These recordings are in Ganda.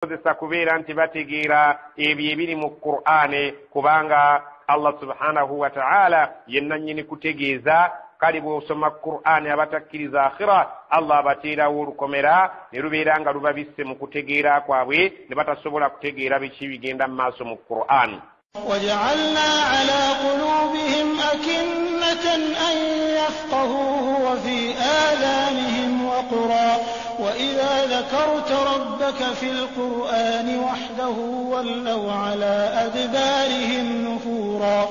Kubasobozesa kubeera nti bategeera ebyo ebiri mu Qur'ane, kubanga Allah subhanahu wa ta'ala ye nannyini kutegeeza. Kale bw'osoma Qur'ane abatakkiriza akhira, Allah abateerawo olukomera ne lubeera nga lubabisse mu kutegeera kwabwe, ne batasobola kutegeera biki bigenda mu maaso mu Qur'an. وجعلنا على قلوبهم أكنة أن يفقهوه وفي آذانهم وقرا وإذا ذكرت ربك في القرآن وحده ولوا على أدبارهم نفورا.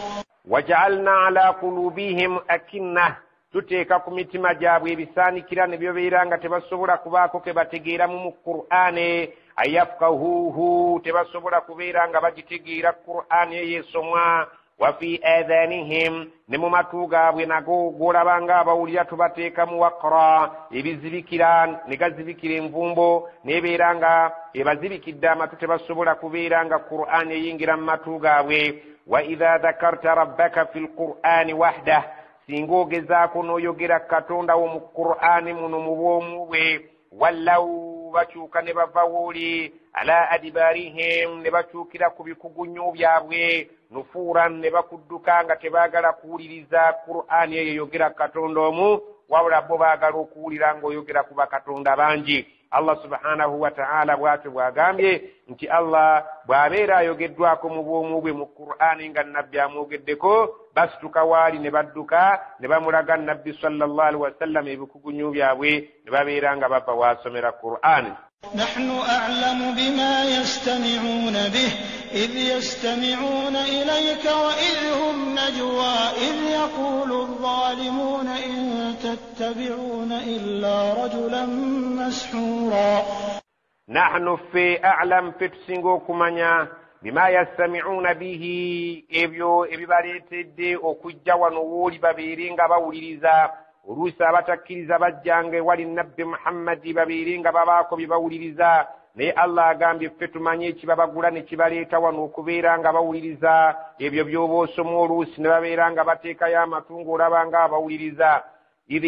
وجعلنا على قلوبهم أكنة, tuteeka ku mitima gyabwe ebisaanikira ne byobeera nga tebasobola kubaako ke bategeeramu mu Qur'ane. Ayafkahuhu, tebasobola kubeera nga bagitegeera Qur'ane eyo esomwa. Wa fi adhanihim, ne mu matu gaabwe nago g'olaba nga abawulira tubateekamu waqra, ebizibikira ne gazibikira envumbo, n'ebeera nga ebazibikidde amatu, tebasobola kubeera nga Qur'ane eyingira mu matu gaabwe. Wa idha dhakarta rabbaka fi lqur'ani wahdah, singa ogezaako n'oyogera Katonda wo mu Qur'ani muno mu bwomu bwe, wallaw, bakyuka ne bava wooli, ala adibarihim, ne bakyukira ku bikugunyu byabwe, nufuuran, ne bakudduka nga tebaagala kuwuliriza Qur'ani eyo eyogera Katonda omu, wabula bo baagala okuwulira ng'oyogera ku bakatonda bangi. Allah subhanahu wa ta'ala bw'atyo bw'agambye nti Allah bw'abeera ayogeddwako mu bwomu bwe mu Qur'ani nga nabbi amwogeddeko, basituka waali ne badduka ne bamulaga nabbi sallallahu alaihi wasallam ebikugunyu byabwe, ne babeera nga bava waasomera Qur'ani. نحن أعلم بما يستمعون به إذ يستمعون إليك وإذ هم نجوى إذ يقول الظالمون إن تتبعون إلا رجلا مسحورا. نحن في أعلم في تسinga bima yastami'una bihi, ebyo ebibaleetedde okujja wano wooli babeere nga bawuliriza. Oluusi abatakkiriza bajjanga ewali nabbi Muhammadi babeere nga babaako bye bawuliriza, naye Allah agambye ffe tumanye ekibabagula ne kibaleeta wano okubeera nga bawuliriza ebyo by'oba osoma. Oluusi ne babeera nga bateekayo amatu ng'olaba nga abawuliriza. Idh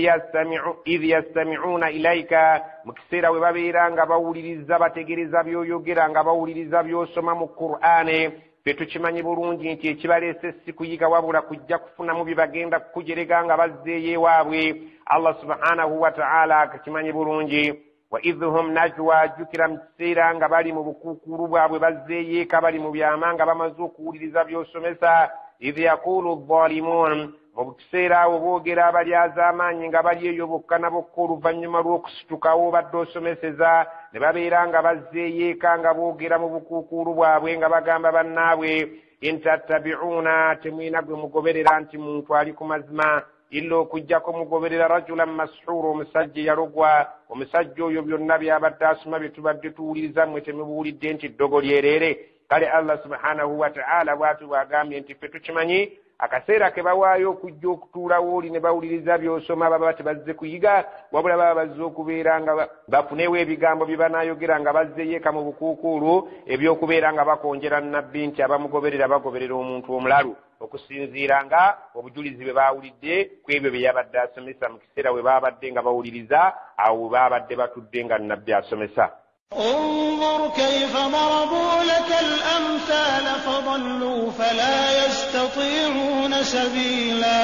yastami'una ilaika, mu kiseera we babeera nga bawuliriza, bategereza by'oyogera nga bawuliriza by'osoma mu Qur'ane. Ffe tukimanyi bulungi nti ekibaleese si kuyiga wabula kujja kufunamu bye bagenda kukujerega nga bazzeeyo ewaabwe. Allah subhanahu wa ta'ala akakimanyi bulungi. Wa idh hum najwa, jjukira mu kiseera nga bali mu bukuukulu bwabwe bazzeeyo eka, bali mu byama nga bamaze okuwuliriza by'osomesa. Idh yaqulu dhalimun, mu kiseera awo boogera abalyazaamaanyi nga bali eyo bokka na bokka oluvannyuma lw'okusitukawo obadde osomeseza, ne babeera nga bazzeeyo eka nga boogera mu bukuukuulu bwabwe nga bagamba bannaabwe, intattabi'uuna, temwina gwe mugoberera nti muntu ali ku mazima, illa okuggyako mugoberera rajulan mashuura, omusajja eyalogwa. Omusajja oyo byonna by'abadde asoma bye tubadde tuwuliriza mmwe temubuwulidde nti ddogo lyereere. Kale Allah subhanahu wa ta'ala bw'atyo bw'agambye nti ffe tukimanyi akaseera ke bawaayo okujja okutuulawo oli ne bawuliriza by'osoma, baba tebazze kuyiga, wabula baba bazze okubeera nga bafunewo ebigambo bye banaayogera nga bazzeeyo eka mu bukuukuulu, ebyokubeera nga bakonjera nabbi nti abamugoberera bagoberera omuntu omulalu, okusinziira nga obujulizi bwe baawulidde ku ebyo bye yabadde asomesa mu kiseera we baabadde nga bawuliriza, awo we baabadde batudde nga nabbi asomesa. انظر كيف ضربوا لك الأمثال فضلوا فلا يستطيعون سبيلا.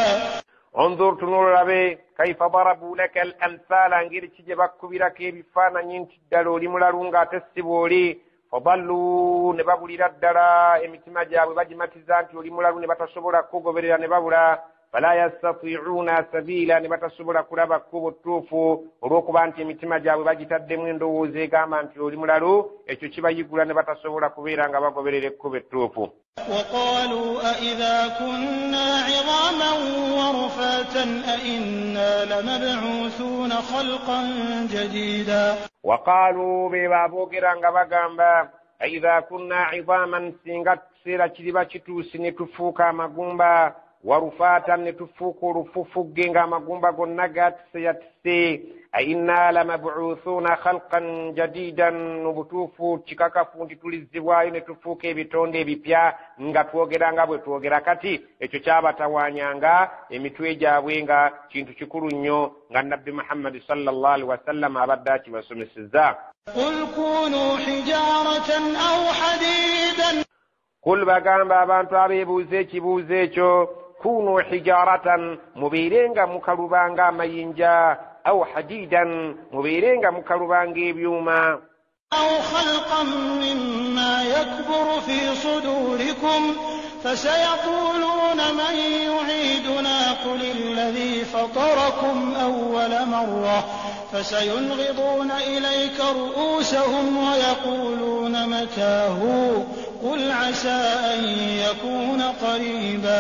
انظر tunulabe kaifa darabu laka al-amthala, ngeri ki gye bakkubirako ebifaananyi nti ddala oli mulalu ng'ate si bw'oli. Fadallu, ne babulira ddala emitima gyabwe bagimatiza nti oli mulalu ne batasobola kugoberera ne babula. Fala yastati'una sabila, ne batasobola kulaba kkubo ttuufu olw'okuba nti emitima gyabwe bagitaddemu endowooza egamba nti oli mulalu, ekyo kibayigula ne batasobola kubeera nga bagoberera ekkubo ettuufu. وقالوا أإذا كنا عظاما ورفاتا أإنا لمبعوثون خلقا جديدا. وقالوا be baboogera nga bagamba أإذا كنا عظاما, singa kiseera kiriba kituuse ne tufuuka amagumba, warufaatan, ne tufuuka olufufugge ng'amagumba gonna gatise yatise, Ainna lamabuuthuna khalqan jadidan, mu butuufu kikakafu nti tulizzibwayo ne tufuuka ebitonde ebipya nga twogera nga bwe twogera kati. Ekyo kyabatawanyanga emitwe gyabwe nga kintu kikulu nnyo nga Nabbi Muhammadi sallallahu alaihi wasallam abadde akibasomesezza. Qul kunu hijaratan aw hadidan, kul bagamba abantu abeebuuza ekibuuzo ekyo, kunu hijaratan, mubeere nga mukalubanga amayinja, aw hadidan, mubeere nga mukalubanga ebyuma, aw khalqan mimma yakburu fi sudurikum fasayaquluna man yu'iduna qul alladhi fatarakum awwala marra fasayunghiduna ilayka ru'usahum wa yaquluna matahu qul asa an yakuna qariba.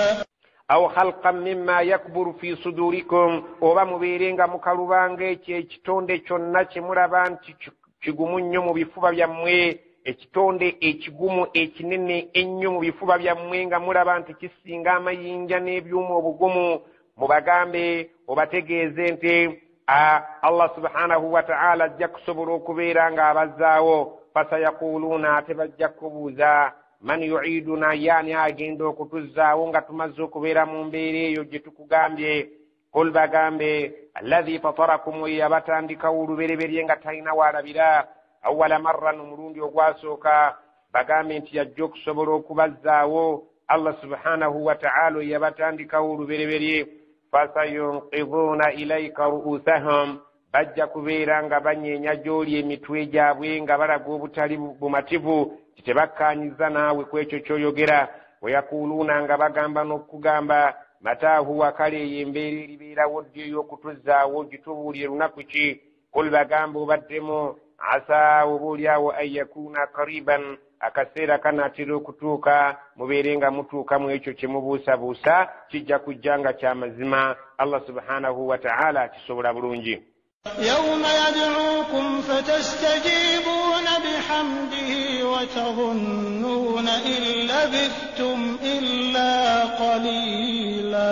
Aw khalqan mimma yakburu fi sudurikum, oba mubeere nga mukalubanga ekyo ekitonde kyonna kye mulaba nti kigumu nnyo mu bifuba byammwe, ekitonde ekigumu ekinene ennyo mu bifuba byammwe nga mulaba nti kisinga amayinja n'ebyuma obugumu, mubagambe obategeeze nti Allah subhanahu wa ta'ala ajja kusobola okubeera ng'abazzaawo. Fasayaquluuna, ate bajja kubuuza, man yu'iduna, yaani agenda okutuzzaawo nga tumaze okubeera mu mbeera eyo gye tukugambye. Qul bagambe alladhi fatarakum, oyo yabatandikawo olubereberye nga talina waalabira, awwala marran, omulundi ogwasooka, bagambe nti yajja okusobola okubazzaawo. Allah subhanahu wa ta'ala oyo yabatandikawo olubereberye. Fasayunqidhuuna ilayka ru'usahum, bajja kubeera nga banyeenya gy'oli emitwe gyabwe nga balaga obutali bumativu tebakkaanyiza naawe ku ekyo ky'oyogera. Wayakuluuna, nga bagamba n'okugamba, mataahu, kale eyo embeera eribeerawo ddi ey'okutuzzaawo, gitubuulire lunaku ki? Kul bagamba obaddemu, asa oba oliawo an yakuuna qariban, akaseera kanaatera okutuuka, mubeere nga mutuuka mu ekyo kye mubuusabuusa, kijja kujja nga kya mazima. Allah subhanahu wa ta'ala akisobola bulungi. Yawma yad'ukum fatastajibuna bihamdihi wa tadhunnuna in labithtum illa qalila.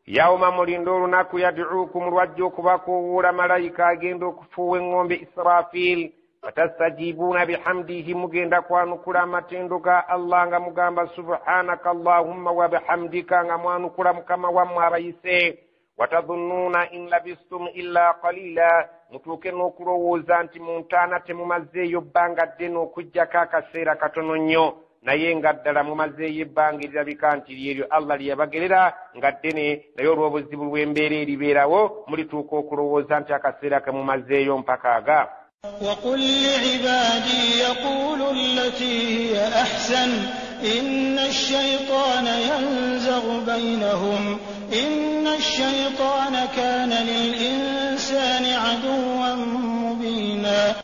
Yawma, mulinde olunaku, yad'ukum, lwajja okubakoowoola malayika agenda okufuuwa eŋŋombe Israfil, fatastajibuna bihamdihi, mugenda kwanukula amatendo ga Allah nga mugamba subhanaka allahumma wa bihamdika, nga mwanukula mukama wammwe abayise. Watadhunnuna in labistum illa qalila, mutuuke n'okulowooza nti mu ntaana temumazeeyo bbanga ddene okuggyako akaseera katono nnyo, naye nga ddala mumazeeyo ebbanga erirabika nti lyeryo Allah lye yabagerera nga ddene, naye olw'obuzibu bw'embeera eribeerawo mulituuka okulowooza nti akaseera kemumazeeyo mpaka aga. وقل لعبادي يقولوا التي هي أحسن إن الشيطان ينزغ بينهم إن الشيطان كان للإنسان عدوا مبينا.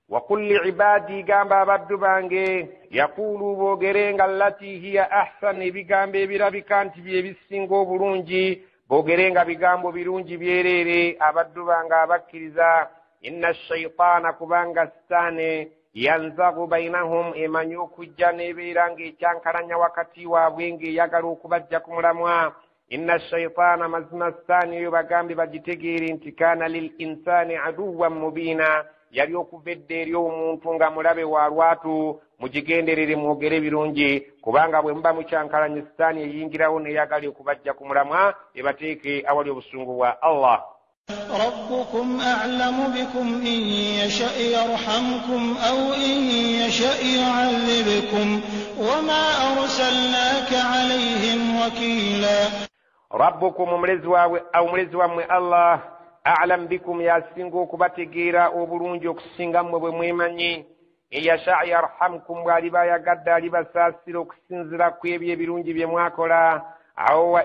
وقل لعبادي, gamba abaddu bange, yaqulu, boogerenga allati hiya ahsan, ebigambo ebirabika nti bye bisinga obulungi, boogerenga bigambo birungi byereere abaddu bange abakkiriza. Inna shaitaana, kubanga sitaane, yanzagu bainahum, emanyi okujja n'ebeera ng'ekyankalanya wakati waabwe ng'eyagala okubajja ku mulamwa. Inna shaitaana, mazima sitaani eyo bagambe bagitegeere nti kaana lil insaani aduwan mubiina, yali okuva edda eri omuntu nga mulabe wa lwatu. Mugigenderere mwogere birungi, kubanga bwe muba mukyankalanya sitaani eyingirawo n'eyagala okubajja ku mulamwa ebateeke awali obusungu bwa Allah. ربكم أعلم بكم إن يشأ يرحمكم أو إن يشأ يعذبكم وما أرسلناك عليهم وكيلا. Rabbukum, omulezi wammwe Allah, a'lam bikum, yasinga okubategeera obulungi okusinga mmwe bwe mwemanyi. In yasha yarhamkum, bw'aliba ayagadde alibasaasira okusinziira ku ebyo ebirungi bye mwakola, awo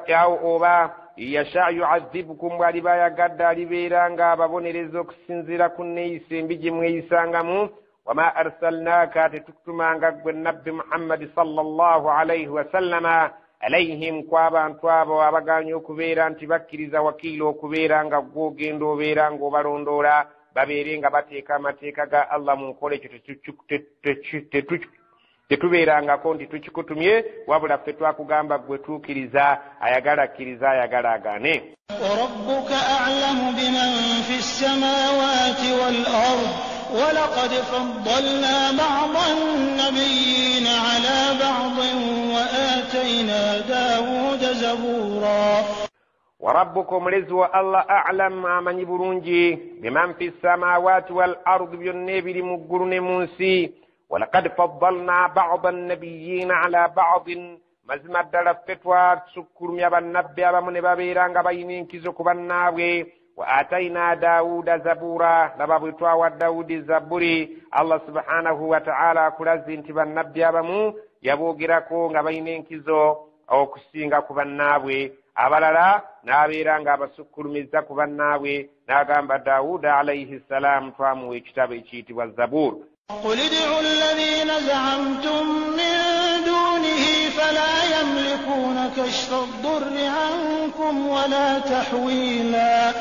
oba yasha yu'adhibukum, bw'aliba ayagadde alibeera nga ababonereza okusinziira ku nneeyisa embi gye mweyisangamu. Wama arsalnaaka, tetukutumanga ggwe Nabbi Muhammadi sallallahu alaihi wasallama, alaihim, kw'abantu abo abagaanye okubeera nti bakkiriza, wakiila, okubeera nga ggwe ogenda obeera ng'obalondoola babeere nga bateeka amateeka ga Allah mu nkola. Ekyo Tetubeerangako nti tukikutumye, wabula ffe twakugamba gwe tuukiriza, ayagala akkiriza, ayagala agaane. وربك أعلم بمن في السماوات والأرض ولقد فضلنا بعض النبيين على بعض وآتينا داود زبورا. وربك omulezi wa Allah a'lam, amanyi bulungi biman fi samawati wal ardi, byonna ebiri mu ggulu ne mu nsi. Walaqad faddalna ba'da annabiyyiina ala ba'din, mazima ddala ffe twasukkulumya bannabbi abamu ne babeera nga balina enkizo ku bannaabwe. Wa ataina Dawuda zabura, laba bwe twawa Dawudi zaburi. Allah subhanahu wa ta'ala akulaze nti bannabbi abamu yaboogerako nga balina enkizo okusinga ku bannaabwe, abalala n'abeera nga abasukkulumiza ku bannaabwe, n'agamba Dawuda alayhi ssalaamu twamuwa ekitabo ekiyitibwa Zabur. قل ادعوا الذين زعمتم من دونه فلا يملكون كشف الضر عنكم ولا تحويلا.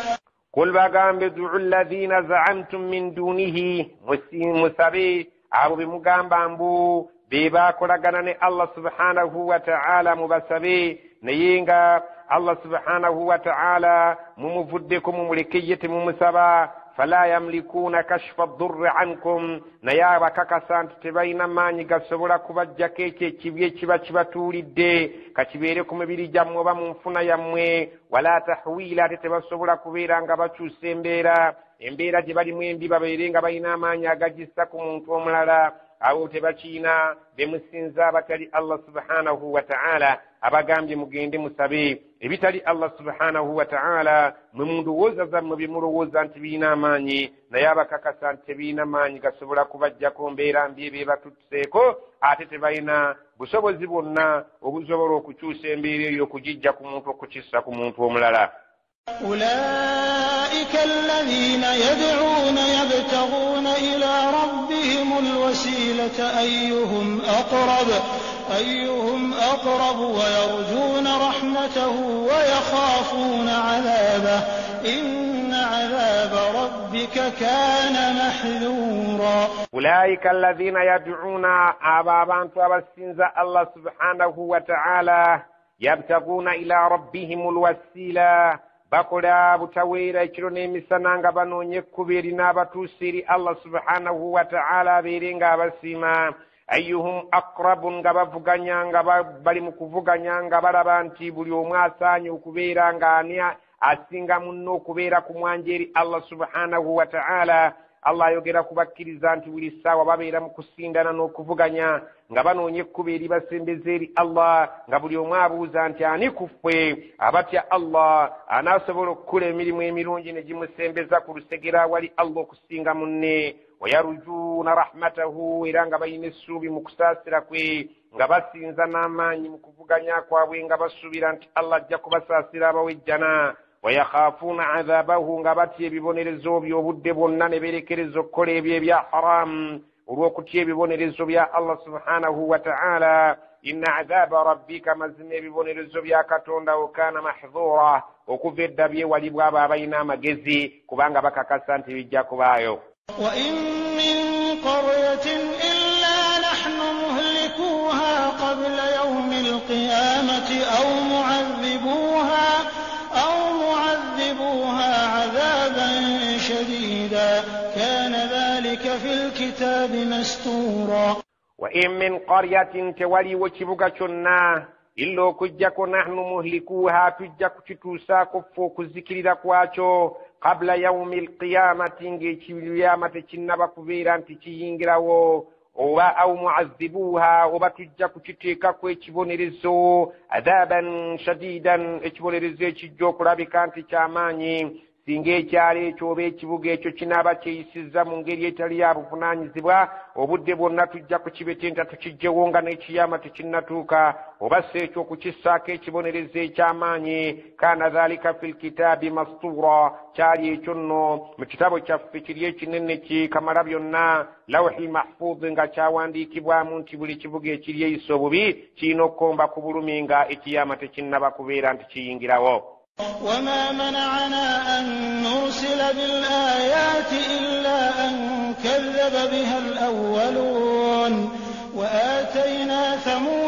قل bagambe ادعوا الذين زعمتم من دونه, musabe abo bemugamba mbu be bakolagana ne Allah subhanahu wa ta'ala, mubasabe naye nga Allah subhanahu wa ta'ala mumuvuddeko, mumuleke ye temumusaba. Fala yamlikuuna kashfa ddurri ankum, naye abakakasa nti tebalina maanyi gasobola kubajjako ekyo ekibi ekiba kibatuulidde, kakibeere ku mibiri gyammwe oba mu nfuna yammwe. Wala tahwiila, ate tebasobola kubeera nga bakyusa embeera, embeera gye balimu embi babeere nga balina amaanyi agagissa ku muntu omulala. Abo tebakiina bemusinza abatali Allah subhanahu wa ta'ala. Abagambye mugende musabe ebitali Allah subhanahu wa ta'ala, mwe mundowooza zammwe bye mulowooza nti birina amaanyi, naye abakakasa nti tebirina maanyi gasobola kubajjako mbeera mbi ebye batutuseeko, ate tebalina busobozi bwonna obusobola okukyusa embeera eyo okugijja ku muntu okukissa ku muntu omulala. أولئك الذين يدعون يبتغون إلى ربهم الوسيلة أيهم أقرب ويرجون رحمته ويخافون عذابه إن عذاب ربك كان محذورا. أولئك الذين يدعون, abo abantu abasinza Allah subhanahu wa ta'ala, يبتغون إلى ربهم الوسيلة, bakola butaweera ekiro n'emisana nga banoonya ekkubo erinaabatuusa eri Allah subhanahu wa ta'ala abeere ng'abasiima. أيهم أقرب, nga bavuganya, nga bali mu kuvuganya, nga balaba nti buli omu asaanye okubeera nga ani asinga munno okubeera ku mwanja eri Allah subhanahu wa ta'ala. Allah ayogera ku bakkiriza nti buli ssaawa babeera mu kusindana n'okuvuganya nga banoonya ekkubo eribasembeza eri Allah, nga buli omu abuuza nti ani ku ffe abatya Allah anaasobola okukola emirimu emirungi ne gimusembeza ku lusegera awali Allah okusinga munne. ويرجون رحمته, era nga balina essuubi mu kusaasira kwe, nga basinza n'amaanyi mu kuvuganya kwabwe, nga basuubira nti Allah ajja kubasaasira abawe ejjana. ويخافون عذابه, nga batya ebibonerezo bye obudde bwonna ne beerekereza okukola ebyo ebya haramu olw'okutya ebibonerezo bya Allah subhanahu wa ta'ala. إن عذاب ربك, mazima ebibonerezo bya Katonda wo, كان محذورا, okuva edda byewalibwa abo abalina amagezi, kubanga bakakasa nti bijja kubaayo. وإن من قرية إلا نحن مهلكوها قبل يوم القيامة أو معذبوها عذابا شديدا كان ذلك في الكتاب مسطورا. وإن من قرية, tewaliwo kibuga kyonna, إلا okuggyako نحن مهلكوها, tujja kukituusaako ffe okuzikirira kwakyo, قبل يوم القيامة, ng'ekiyama tekinnaba kubeera nti kiyingirawo, oba أو معذبوها, oba tujja kukiteekako ekibonerezo, عذابا شديدا, ekibonerezo ekijja okulabika nti kyamaanyi. Singa ekyalo ekyo oba ekibuga ekyo kinaaba kyeyisizza mu ngeri etali ya buvunaanyizibwa, obudde bwonna tujja kukibetenta tukijjewo nga n'ekiyama tekinnatuuka, oba si ekyo okukissaako ekibonerezo ekyamaanyi. كان ذلك في الكتاب مسطورا, kyali ekyo nno mu kitabo kyaffe kiri ekinene kikamala byonna, lawhi mahfudh, nga kyawandiikibwamu nti buli kibuga ekiri eyisa obubi kirina okukomba ku bulumi nga ekiyama tekinnaba kubeera nti kiyingirawo. وما منعنا أن نرسل بالآيات إلا أن كذب بها الأولون وآتينا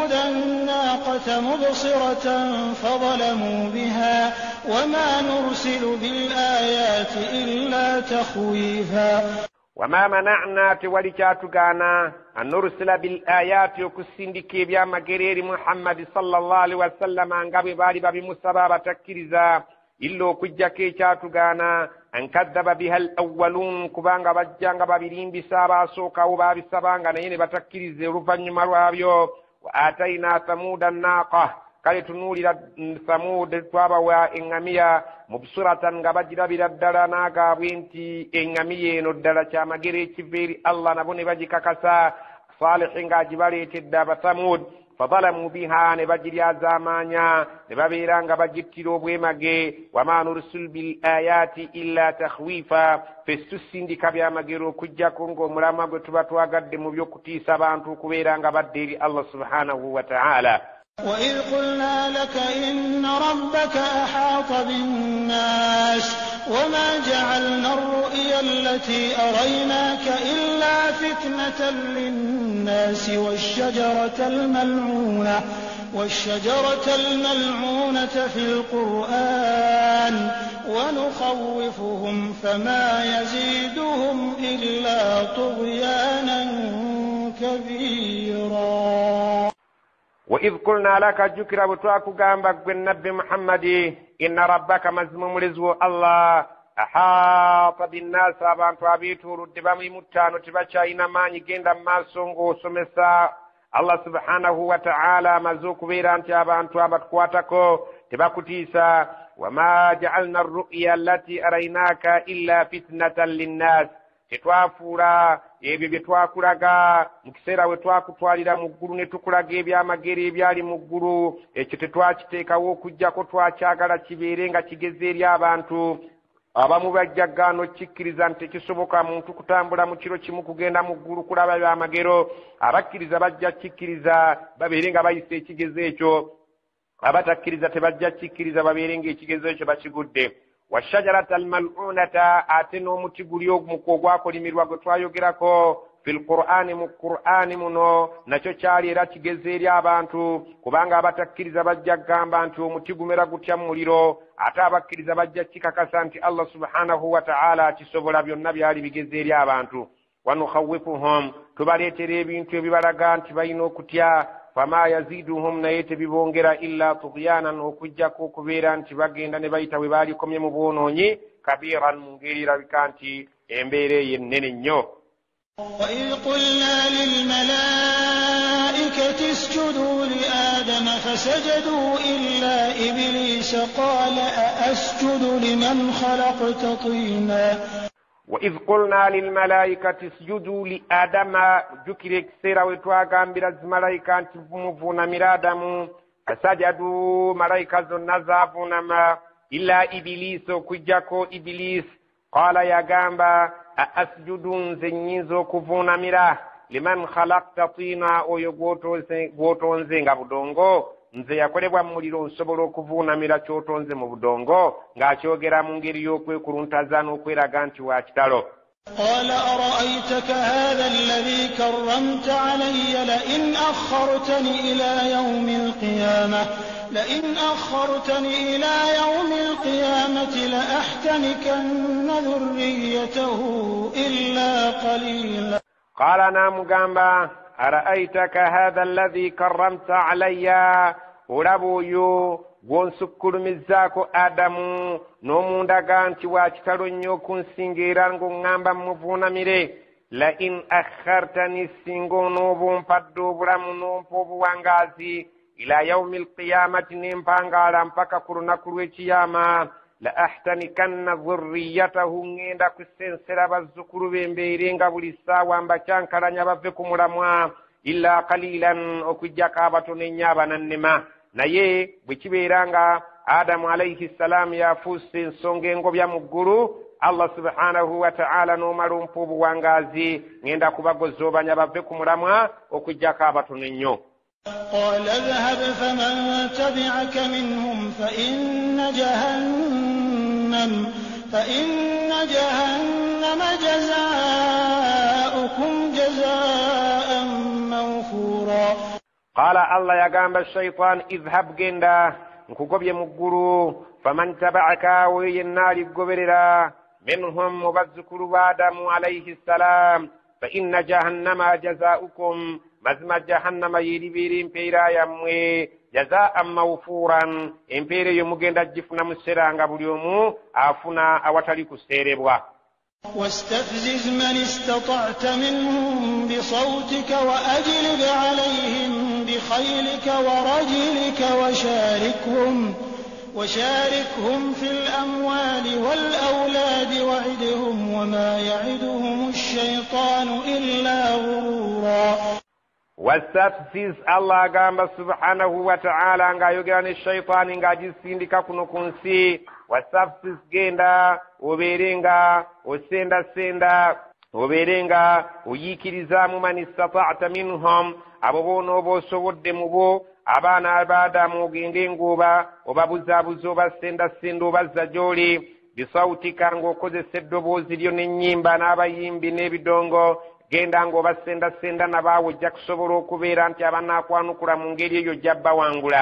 ثمود الناقة مبصرة فظلموا بها وما نرسل بالآيات إلا تخويفا. وما منعنا tewali kyatugaana an nursila bil ayati okusindika ebyamagero eri Muhammadi sallallahu alaihi wasallama nga bwe baali babimusaba abatakkiriza illa okuggyako ekyatugaana an kaddaba biha al awwalun kubanga bajjanga babirimbisa abaasookawo baabisabanga naye ne batakkiriza oluvannyuma lwabyo. Wa ataina thamuda naaqa kale tunuulira Thamud twabawa eŋŋamiya mubsuratan nga bagirabira ddala n'agaabwe nti eŋŋamiya eno ddala kyamagero ekiva eri Allah nabo ne bagikakasa. Salihi ng'agibaleetedde Abathamud fadalamu biha ne bagiryazaamaanya ne babeera nga bagittira obwemage. Wama nursil bil ayati illa takhwifa ffe tusindika byamagero okuggyako ng'omulamwa gwe tuba twagadde mu by'okutiisa abantu okubeera nga badda eri Allah subhanahu wa ta'ala. وإذ قلنا لك إن ربك أحاط بالناس وما جعلنا الرؤيا التي أريناك إلا فتنة للناس والشجرة الملعونة في القرآن ونخوفهم فما يزيدهم إلا طغيانا كبيرا. وإذ قلنا لك جكرا بتواكو غامبا النبي محمد إن ربك مزموم رزو الله أحاط بالناس abantu abeetoolodde bamwimuttaano tebakyalina maanyi genda mu maaso ng'osomesa. Allah subhanahu wa ta'ala amaze okubeera nti abantu abatukwatako tebakutiisa. Wama ja'alna arru'ya allati araynaka illa fitnatan linnas tetwafuula ebyo bye twakulaga mu kiseera we twakutwalira mu ggulu ne tukulaga ebyamagero ebyali mu ggulu ekyo tetwakiteekawo okuggyako twakyagala kibeere nga kigeze eri abantu. Abamu bajja gaana okkikkiriza nti tekisoboka muntu kutambula mu kiro kimu kugenda mu ggulu kulaba byamagero. Abakkiriza bajja kkikkiriza babeere nga bayisa ekigezo ekyo, abatakkiriza tebajja kkikkiriza babeere ng'ekigezo ekyo bakigudde. Washajarata almal'unata ate n'omuti guli ogwakolimirwa gwe twayogerako fil qur'ani mu qur'ani muno nakyo kyali era kigeze eri abantu kubanga abatakkiriza bajja kugamba nti omuti gumera gutya mu muliro ate abakkiriza bajja kikakasa nti Allah subhanahu wa ta'ala akisobola byonna byali bigeze eri abantu. Wanukhawifuhum tubaleetera ebintu ebibalaga nti balina okutya. Fama yaziduhum naye tebibongera illa tughyanan okuggyako okubeera nti bagenda ne bayita we baalikomye mu bwonoonyi kabiran mu ngeri erabika nti embeera eyo ennene nnyo. وإذ قلنا للملائكة اسجدوا لآدم فسجدوا إلا إبليس قال أأسجد لمن خلقت طينا. وإذ قلنا للملائكة اسجدوا لآدم jjukira ekiseera we twagambira zimalayika nti muvuunamira Adamu fasajadu malayika zonna zaavuunama illa Ibilisi okuggyako Ibilisi qala yagamba asjudu nze nnyinza okuvuunamira liman khalaqta tiina oyo gw'otonze nga budongo nze yakolebwa mu muliro nsobola okuvuunamira ky'otonze mu budongo ng'akyogera mu ngeri y'okwekuluntaza n'okweraga nti wa kitalo. قال أرأيتك هذا الذي كرمت علي لئن أخرتني إلى يوم القيامة لأحتنكن ذريته إلا قليلا. قال نامugamba أرأيتك هذا الذي كرمت علي olaba oyo gw'onsukkulumizzaako Adamu n'omundaga nti wa kitalo nnyo okunsinga era ng'oŋŋamba muvuunamire la in akhartani singa onooba ompadde obulamu n'ompa obuwangaazi ila yaumi alqiyamati nempangaala mpaka ku lunaku lw'ekiyama la ahtanikanna dhurriyatahu ŋŋenda kusensera bazzukulu be mbeere nga buli ssaawa mbakyankalanya bave ku mulamwa illa qalilan okuggyako abatono ennyo abanannema. Naye bwe kibeera nga Adamu alayhi ssalaamu yafuuse ensonga engobya mu ggulu Allah subhanahu wa ta'ala n'omala ompa obuwangaazi ŋŋenda kubagozoobanya bave ku mulamwa okuggyako abatono ennyo. قال اذهب فمن تبعك منهم فإن جهنم جزاؤكم جزاء موفورا. Qaala Allah yagamba shaitan idhhab genda nkugobye mu ggulu faman tabaaka oyo yenna aligoberera minhum mu bazzukulu ba Adamu alayhi ssalam fa inna jahannama jazaukum mazima jahannama yeribeera empeera yammwe jazaan mawfuuran empeera eyo mugenda gifuna mu sseera nga buli omu afuna awatali kuseerebwa. واستفزز من استطعت منهم بصوتك وأجلب عليهم بخيلك ورجلك وشاركهم في الأموال والأولاد وعدهم وما يعدهم الشيطان إلا غرورا. Wastafziz Allah agamba subhanahu wa ta'ala ng'ayogera ne shaytaani ng'agisindika kuno ku nsi. Wastafziz genda obeere nga osendasenda obeere nga oyiikirizaamu man istata'ta minhum abo boonooba osobodde mu bo abaana ba Adamu ogende ng'oba obabuzaabuza obasendasenda obazza gy'oli bisawutika ng'okozesa eddoboozi lyo n'ennyimba n'abayimbi n'ebidongo genda ng'obasendasenda nabaawe ojja kusobola okubeera nti abanaakwanukula mu ngeri eyo ojja bbawangula.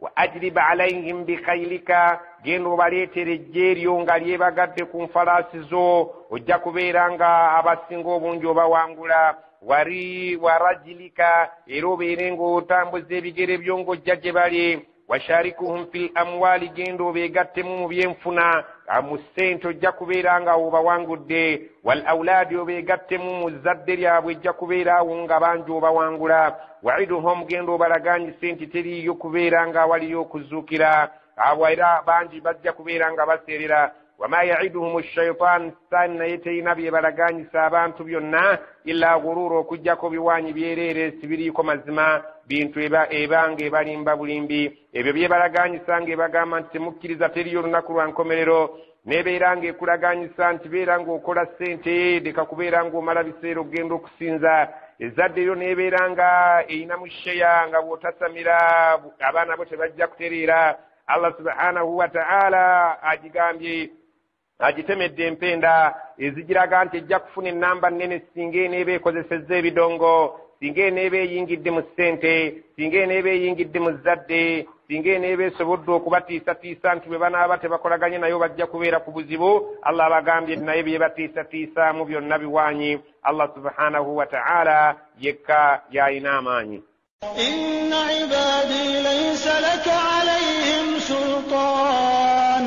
Wa ajlib alaihim bikhailika genda obaleetera ejje eryo nga lyebagadde ku nfalaasi zo ojja kubeera nga abasinga obungi obawangula. Wari warajilika era obeere ng'otambuza ebigere byo ng'ojja gye bali. Washarikuhum fil amwali genda obeegattemu mu byenfuna mu ssente ojja kubeera nga obawangudde. Wal aulaadi obeegattemu mu zzadde lyabwe ejja kubeera awo nga bangi obawangula. Waiduhum genda obalaganyise nti teriiyo kubeera nga waliyo okuzuukira abo era bangi bajja kubeera nga baseerera. Wama yaiduhum shaitan sitaani naye terina byebalaganyisa abantu byonna illa ghuruura okuggyako biwaanyi byereere sibiriiko mazima bintu ebanga ebalimba bulimbi ebyo byebalaganyisa ng'ebagamba nti temukkiriza teriyo olunaku lwa nkomerero nebeera ng'ekulaganyisa nti beera ng'okola ssente leka kubeera ng'omala biseera okugenda okusinza ezzadde lyo nebeera nga erinamu sheya nga bw'otasamira abaana bo tebajja kutereera. Allah subhanahu wa ta'ala agigambye agitemedde empenda ezigiraga nti ejja kufuna ennamba nnene singa eneeba ekozesezza ebidongo singa eneeba eyingidde mu ssente singa eneeba eyingidde mu zzadde singa eneeba esobodde okubatiisatiisa nti bwe banaaba tebakolaganye nayo bajja kubeera ku buzibu. Allah abagambye naye byebatiisatiisaamu byonna biwaanyi. Allah subhanahu wa ta'ala yekka y'alina amaanyi. Inna ibadi laysa laka alayhim sultan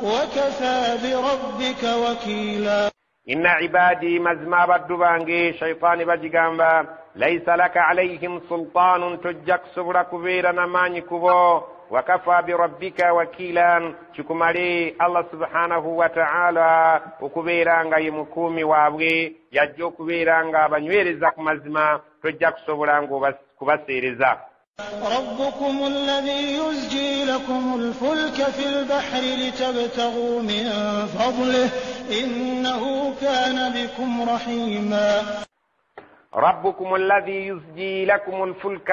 wakafa birabbika wakila. Inna ibadi mazima abaddu bange shaytaani bagigamba laysa laka alayhim sultanun tojja kusobola kubeera n'amaanyi kubo wakafa birabbika wakilan kikumale Allah subhanahu wa ta'ala okubeera nga ye mukuumi waabwe yajja okubeera nga abanywereza ku mazima tojja kusobola kubaseereza. ربكم الذي يزجي لكم الفلك في البحر لتبتغوا من فضله إنه كان بكم رحيما. ربكم الذي يزجي لكم الفلك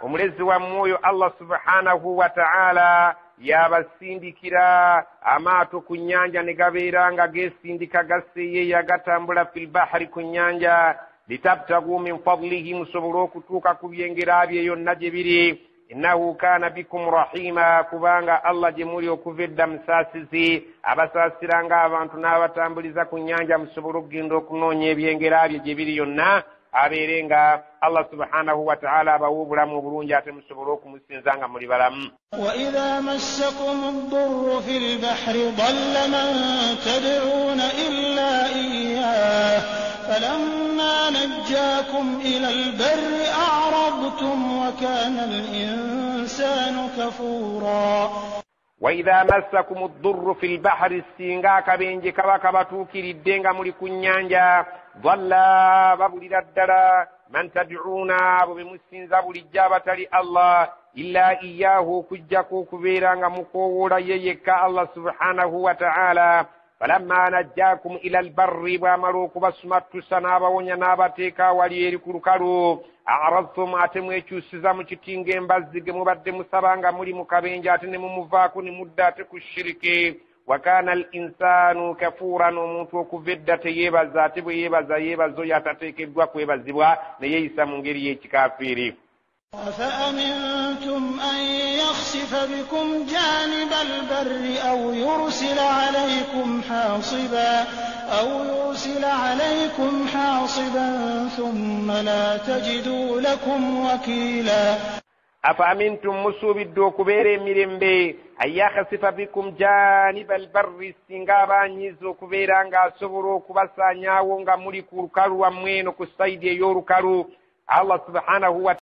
omulezi wammwe oyo Allah subhanahu wa ta'ala yabasindikira amaato ku nnyanja ne gabeera nga geesindika gaseeyeeya gatambula fil bahri ku nnyanja litabtagu min fadlihi musobole okutuuka ku byengera bye yonna gye biri. Innahu kaana bikum rahima kubanga Allah gye muli okuva edda musaasizi abasaasira ng'abantu n'abatambuliza ku nnyanja musobole okugenda okunoonya ebyengera bye gye biri yonna abeere nga Allah subhanahu wa ta'ala abawa obulamu obulungi ate musobole okumusinza nga muli balamu. Wa idha massakum ad-durru fil bahri dalla man tad'una illa iyyah falamma najjakum ila al-barri a'radtum wa kana al-insanu kafura. Wa idha massakum ad-durru fil bahri singa akabenje kaba kabatuukiridde nga muli ku nnyanja dhalla babulira ddala man tad'una abo be musinza bulijjo abatali Allah illa iyyahu okuggyako okubeera nga mukoowoola ye yekka Allah subhanahu wa ta'ala. Falamma najjakum ila albarri bw'amala okubasumattusa n'abawonya n'abateeka awali eri ku lukalu a'radtum ate mwekyusiza mu kiti ng'embazzi ge mubadde musaba nga muli mu kabenje ate ne mumuvaako ne mudda ate ku shiriki. Wa kana al-insanu kafuran omuntu okuva edda teyeebaza ate bwe yeebaza yeebaza oyo atateekeddwa kwebazibwa ne yeeyisa mu ngeri y'ekikafiiri. أفأمنتم أن يخسف بكم جانب البر أو يرسل عليكم حاصبا ثم لا تجدوا لكم وكيلا. أفأمنتم musuubidde okubeera emirembe an yakhsifa bikum janiba albarri, singa abanyiiza okubeera ng'asobola okubasaanyaawo nga muli ku lukalu lwammwe eno ku sayidi ey'olukalu. Allah subhanahu wa